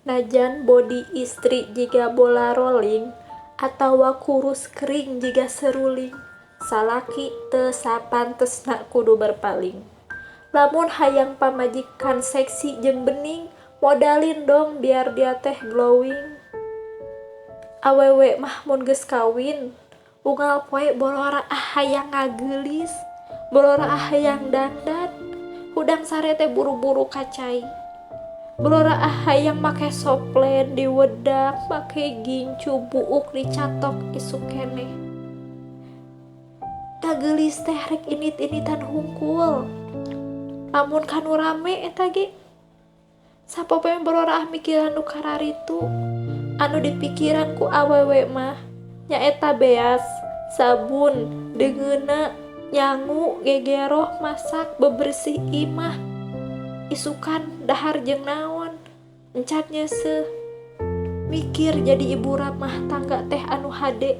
Najan body istri jiga bola rolling atawa kurus kering jiga seruling, salaki teu sapantesna kudu berpaling. Lamun hayang pamajikan seksi jeung bening, modalin dong biar dia teh glowing. Awewe mah mun geus kawin, unggal poe bororaah hayang ngageulis, bororaah hayang dandan, hudang sare teh buru-buru ka cai. Bororaah hayang make softlens diwedak, make gincu buuk dicatok isuk keneh. Da geulis teh rek indit-inditan hungkul. Lamun ka nu rame eta ge sapopoe bororaah mikiran nu kararitu. Anu dipikiran ku awewe mah nyaeta beas, sabun, deungeunna, nyangu, gegeroh, masak, bebersih imah. Isukan dahar jeung naon, encan nyeuseuh. Mikir jadi ibu rumah tangga teh anu hade.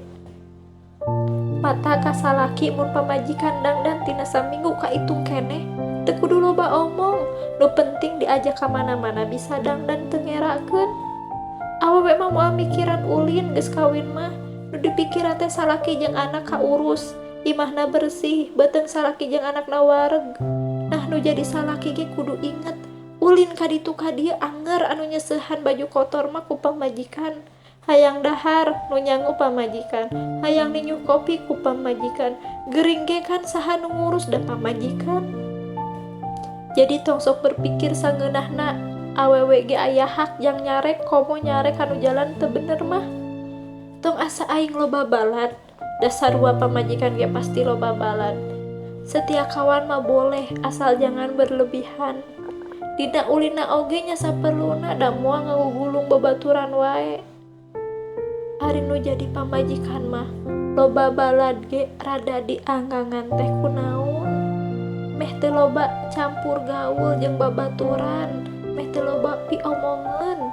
Mata ka salaki mun pamajikan dangdan tina saminggu kaitung keneh, teu kudu loba omong, nu penting diajak ka mana-mana bisa dangdan teu ngerakeun. Awewe mah moal mikiran ulin geus kawin mah, nu dipikiran teh salaki jeung anak kaurus, imahna bersih, beuteung salaki jeung anakna wareg. Nah, nu jadi salaki ge kudu inget, ulin ka ditu ka dieu anger anu nyeseuhan baju kotor mah ku pamajikan. Hayang dahar nu nyangu pamajikan, hayang ninyuh kopi ku pamajikan, gering ge kan saha nu ngurus da pamajikan. Jadi tong sok berpikir sangeunahna, awewe ge aya hak jang nyarek komo nyarek kanu jalan teu bener mah. Tong asa aing loba balad, da sarua pamajikan ge pasti loba balad. Setia kawan mah boleh asal jangan berlebihan. Dina ulinna oge nya saperluna da moal ngagugulung babaturan wae. Ari nu jadi pamajikan mah loba balad ge rada dianggangan teh kunaon. Meh teu loba campur gaul jeung babaturan, meh teu loba piomongeun.